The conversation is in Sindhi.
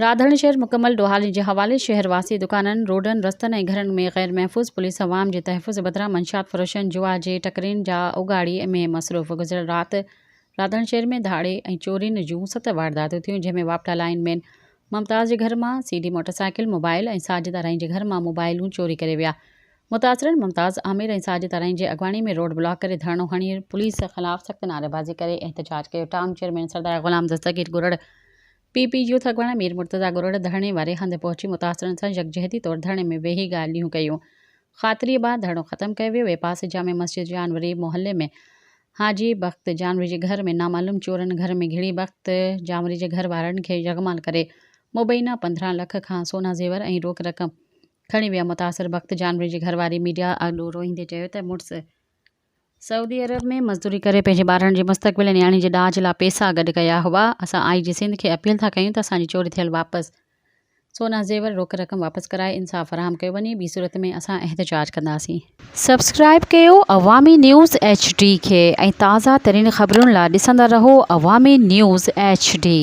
راڌڻ شهر مڪمل ڏوهارين جي حوالي، شهر واسي دڪانن، روڊن، رستن ۽ گهرن ۾ غير محفوظ، پوليس عوام جي تحفظ بدران منشيات فروشن جوا جي ٽڪرين جا اوڳاڙي ۾ مصروف، گذريل رات راڌڻ شهر ۾ ڌاڙي ۽ چورين جون ست وارداتون ٿيون، جنهن ۾ واپڊا لائين مين ممتاز جي گهر مان C D motorcycle, mobile ۽ Sajid Arain جي گهر مان موبائلون چوري ڪري ويا. متاثرن ممتاز عامر ۽ ساجد آرائين جي اڳواڻي ۾ روڊ بلاڪ ڪري ڌرڻو هڻي پوليس خلاف سخت نعريبازي ڪري احتجاج ڪيو، town chairman Sardar Ghulam Dastgir Garar P P youth اڳواڻ مير مرتضيٰ گرڙ ڌرڻي واري هنڌ پهچي متاثرن سان يڪجهتي طور ڌرڻي ۾ ويهي ڳالهيون ڪيون. خاطري بعد ڌرڻو ختم ڪيو ويو. ٻئي پاسي جامع مسجد جانوري محلي ۾ حاجي بخت جانوري جي گهر ۾ نامعلوم چورن گهر ۾ گهڙي بخت جانوري جي گهر وارن کي يرغمال ڪري مبينا 15 لک کان سونا زيور ۽ روڪ رقم کڻي ويا. متاثر بخت جانوري جي گهر واري ميڊيا آڏو روئيندي چيو ته مڙس سعودي عرب ۾ مزدوري ڪري پنهنجي ٻارڙن جي مستقبل ۽ نياڻي جي ڏاج لا پيسا گڏ ڪيا هئا، اسان آء جي سنڌ کي اپيل ٿا ڪيون ته اسان جي چوري ٿيل واپس سونا زيور روڪ رقم واپس ڪرائي انصاف فراهم ڪيو وڃي ٻي صورت ۾ اسان احتجاج ڪنداسين. سبسڪرائيب ڪيو عوامي نيوز ايڇ ڊي کي ۽ تازه ترين خبرن لا ڏسندا رهو عوامي نيوز ايڇ ڊي.